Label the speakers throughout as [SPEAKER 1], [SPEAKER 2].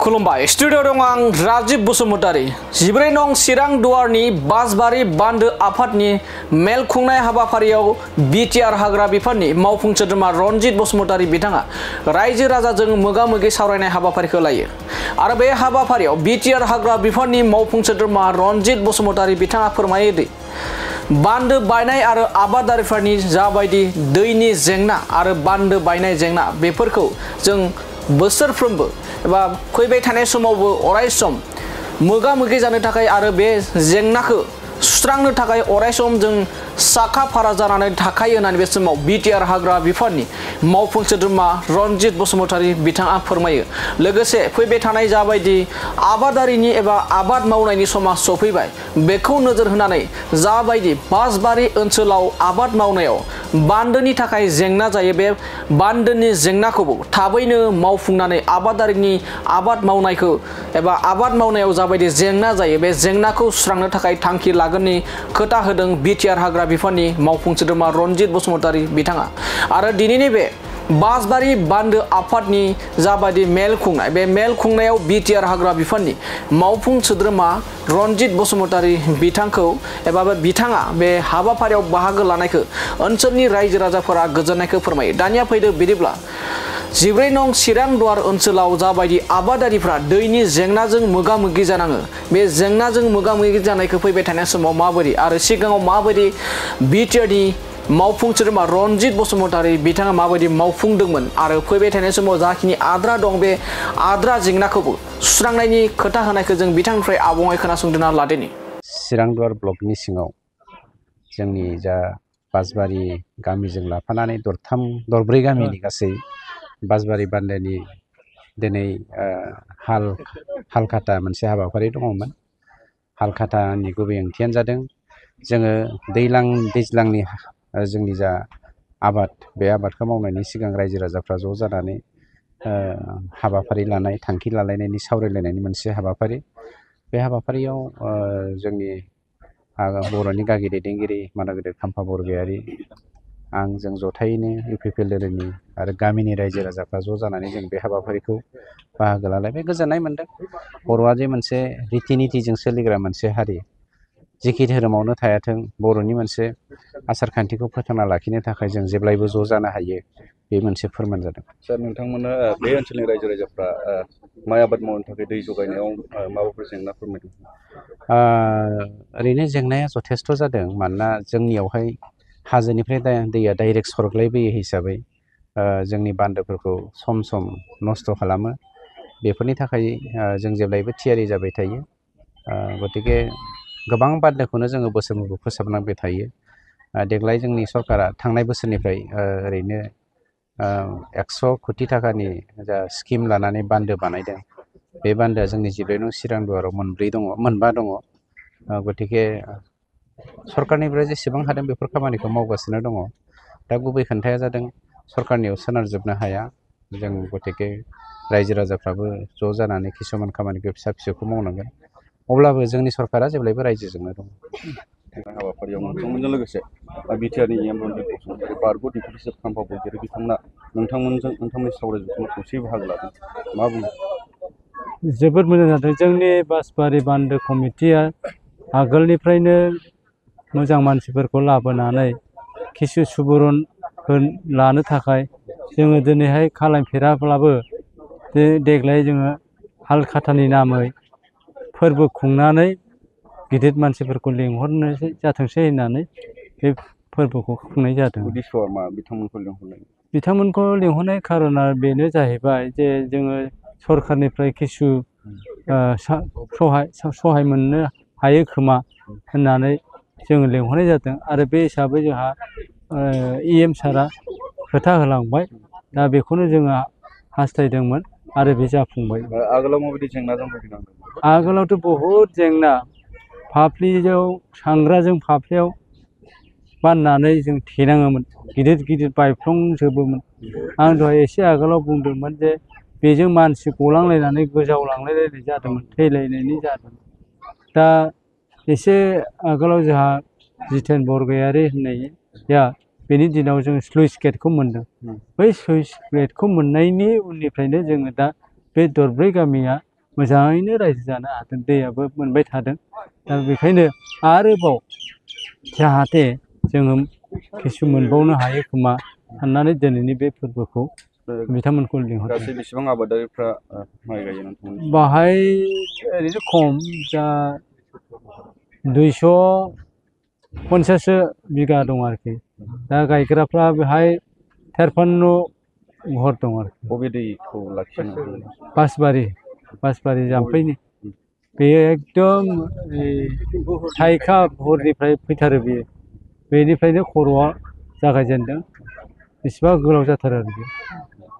[SPEAKER 1] खुलुमबाय स्टुडिअ दं आं राजिब बसुमतारी 14 नं चिरां दुवारनि बासबारि बान्दो आफादनि मेल खुंनाय हाबाफारियाव बिटिआर हाग्रा बिफाननि मावफुं सोद्रोमा रनजित बसुमतारी बिथाङा रायजो राजाजों मोगा-मोगि सावरायनाय हाबाफारिखौ लायो आरो बे हाबाफारियाव बिटिआर हाग्रा बिफाननि मावफुं सोद्रोमा रनजित बसुमतारी बिथाङा फोरमायो दि बान्दो बायनाय आरो आबादारिफोरनि जाबायदि दैनि जेंना आरो बान्दो बायनाय जेंना बेफोरखौ जों बोसोरफ्रोमबो एबा फैबाय थानाय समावबो अराय सम मोगा-मोगि जानो थाखाय आरो बे जेंनाखौ सुस्रांनो थाखाय अराय सम जों साखा फारा जानानै थाखायो होननानै बे समाव बिटिआर हाग्रा बिफाननि मावफुं सोद्रोमा रनजित बसुमतारी बिथाङा फोरमायो। लोगोसे फैबाय थानाय जाबायदि आबादारिनि एबा आबाद मावनायनि समा सफैबाय बेखौ नोजोर होनानै जाबायदि बासबारि ओनसोलाव आबाद मावनायाव बान्दोनि थाखाय जेंना जायो बे बान्दोनि जेंनाखौबो थाबैनो मावफुंनानै आबादारिनि आबाद मावनायखौ एबा आबाद मावनायाव जाबायदि जेंना जायो बे जेंनाखौ सुस्रांनो थाखाय थांखि लागोननि खोथा होदों बिटिआर हाग्रा बिफाननि मावफुं सोद्रोमा रनजित बसुमतारी बिथाङा। आरो दिनैनि बे बासबारि बान्दो आफादनि जाबायदि मेल खुंनाय बे मेल खुंनायाव बिटिआर हाग्रा बिफाननि मावफुं सोद्रोमा रनजित बसुमतारी बिथांखौ एबा बिथाङा बे हाबाफारियाव बाहागो लानायखौ ओनसोलनि रायजो राजाफोरा गोजोननायखौ फोरमायो। दानिया फैदो बिदिब्ला 14 नं चिरां दुवार ओनसोलाव जाबायदि आबादारिफ्रा दैनि जेंनाजों मोगा-मोगि जानाङो बे जेंनाजों मोगा-मोगि जानायखौ फैबाय थानाय समाव माबोरै आरो सिगाङाव माबायदि बिटिआरनि मावफुं सोद्रोमा रनजित बसुमतारी बिथाङा माबायदि मावफुंदोंमोन आरो फैबाय थानाय समाव जाखिनि आद्रा दं बे आद्रा जेंनाखौबो सुस्रांनायनि खोथा होनायखौ जों बिथांनिफ्राय आबुङै खोनासंदोंना लादिनि।
[SPEAKER 2] चिरां दुवार ब्लकनि सिङाव जोंनि जा बासबारि गामिजों लाफानानै दरब्रै गामिनि गासै बासबारि बान्दोनि दिनै हालखाथा मोनसे हाबाफारि दङमोन। हालखाथानि गुबै ओंथियानो जादों जोङो दैज्लांनि जोंनि जा आबाद बे आबादखौ मावनायनि सिगां रायजो राजाफ्रा ज' जानानै हाबाफारि लानाय थांखि लालायनायनि सावरायलायनायनि मोनसे हाबाफारि। बे हाबाफारियाव जोंनि बर'नि गागि दैदेनगिरि मानगोदेर खाम्फा बरगयारी आंजों जथायैनो इउपिपिएल आरो गामिनि रायजो राजाफ्रा ज' जानानै जों बे हाबाफारिखौ बाहागो लालायबाय। गोजोननाय मोन्दों। बर'आ जे मोनसे रिति नितिजों सोलिग्रा मोनसे हारि, जेखि धोरोमावनो थायाथों बर'नि मोनसे आसार खान्थिखौ फोथांना लाखिनो थाखाय जों जेब्लायबो ज' जानो हायो बे मोनसे फोरमान जादों।
[SPEAKER 3] सार, नोंथांमोना बे ओनसोलनि रायजो राजाफ्रा माइ आबाद मावनो थाखाय दै जगायनायाव माबाफोर जेंना फोरमायदों?
[SPEAKER 2] ओरैनो जेंनाया जथेस्थ' जादों। मानोना जोंनियावहाय हाजोनिफ्राय दैया डाइरेक्ट सरग्लायबोयो हिसाबै जोंनि बान्दोफोरखौ सम सम नस्थ' खालामो। बेफोरनि थाखाय जों जेब्लायबो थियारि जाबाय थायो। गतिके गोबां बान्दोखौनो जोङो बोसोरफ्रोमबो फोसाबनांबाय थायो। देग्लाय जोंनि सरकारा थांनाय बोसोरनिफ्राय ओरैनो 100 कोटि थाखानि जा स्किम लानानै बान्दो बानायदों। बे बान्दोआ जोंनि 14 नं चिरां दुवाराव मोनबा दङ। गतिके सरकारनिफ्राय जेसेबां हादों बेफोर खामानिखौ मावगासिनो दङ। दा गुबै खोन्थाया जादों सरकारनियाव सोनारजोबनो हाया जों। गतिके रायजो राजाफ्राबो ज' जानानै किसुमान खामानिखौ फिसा फिसौखौ मावनांगोन। अब्लाबो जोंनि सरकारा जेब्लायबो रायजोजोंनो दं।
[SPEAKER 3] हाबाफारियाव नोंथांमोनजों लोगोसे बिटिआरनि रनजित बसुमतारी, बारग' डिप्युटि चिफ खाम्फा बरगयारी बिथांमोना नोंथांमोननि सावरायजों खौसेयै बाहागो लादों। मा बुङो?
[SPEAKER 4] जोबोद मोजां जादों। जोंनि बासबारि बान्दो कमिटिया आगोलनिफ्रायनो मोजां मानसिफोरखौ लाबोनानै किसु सुबुरुन लानो थाखाय जोङो दिनैहाय खालामफेराब्लाबो देग्लाय जोङो हालखाथानि नामै फोरबो खुंनानै गिदिर मानसिफोरखौ लिंहरनाय जाथोंसै होननानै बे फोरबोखौ खुंनाय जादों।
[SPEAKER 3] उद्देश्यआ मा बिथांमोनखौ लिंहरनाय?
[SPEAKER 4] बिथांमोनखौ लिंहरनाय खार'ना बेनो जाहैबाय जे जोङो सरकारनिफ्राय किसु सहाय मोननो हायो खोमा होननानै जोङो लिंहरनाय जादों। आरो बे हिसाबै जोंहा EM सारा खोथा होलांबाय। दा बेखौनो जोङो हास्थायदोंमोन आरो बे जाफुंबाय।
[SPEAKER 3] आगोलाव माबायदि जेंनाजों भुगिनांदों?
[SPEAKER 4] आगोलावथ' बहुद जेंना। फाफ्लियाव सांग्राजों फाफ्लियाव बाननानै जों थेनाङोमोन। गिदिर गिदिर बायफ्लंजोबोमोन। आं दहाय एसे आगोलाव बुंदोंमोन जे बेजों मानसि गलांलायनानै गोजावलांलायलायनाय जादोंमोन, थैलायनायनि जादोंमोन। दा एसे आगोलाव जोंहा जितेन बरगयारी होननाया बेनि दिनाव जों स्लुइस गेटखौ मोन्दों। बै स्लुइस गेटखौ मोननायनि उननिफ्रायनो जोङो दा बे दरब्रै गामिया मोजाङैनो रायजो जानो हादों दैयाबो मोनबाय थादों दा बेखायनो आरोबाव जाहाथे जोङो किसु मोनबावनो हायो खोमा साननानै दिनैनि बे फोरबोखौ बिथांमोनखौ लिंहरदों
[SPEAKER 3] गासै बेसेबां आबादारिफ्रा माइ गायो नोंथांमोननि
[SPEAKER 4] बाहाय ओरैनो खम जा 250 बिगा दं आरोखि दा गायग्राफ्रा बेहाय 53 घर दं आरोखि
[SPEAKER 3] बबे दैखौ लाखिनो
[SPEAKER 4] बासबारि जाम्फैनि बेयो एकदम थाइखा भरनिफ्राय फैथारो बेयो बेनिफ्रायनो खर'आ जागायजेनदों बेसेबा गोलाव जाथारो आरो बेयो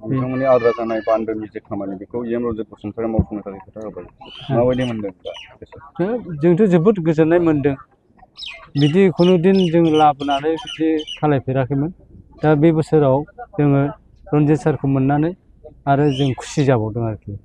[SPEAKER 3] नोंथांमोननि आद्रा जानाय बान्दोनि जे खामानि बेखौ EM रन्जित बसुमतारिया मावफुंनो थाखाय खोथा होबाय माबायदि मोनदों दा
[SPEAKER 4] जोंथ' जोबोद गोजोननाय मोनदों बिदि खुनु दिन जों लाबोनानै बिदि खालायफेराखैमोन दा बे बोसोराव जोङो रन्जित सारखौ मोननानै आरो जों खुसि जाबावदों आरोखि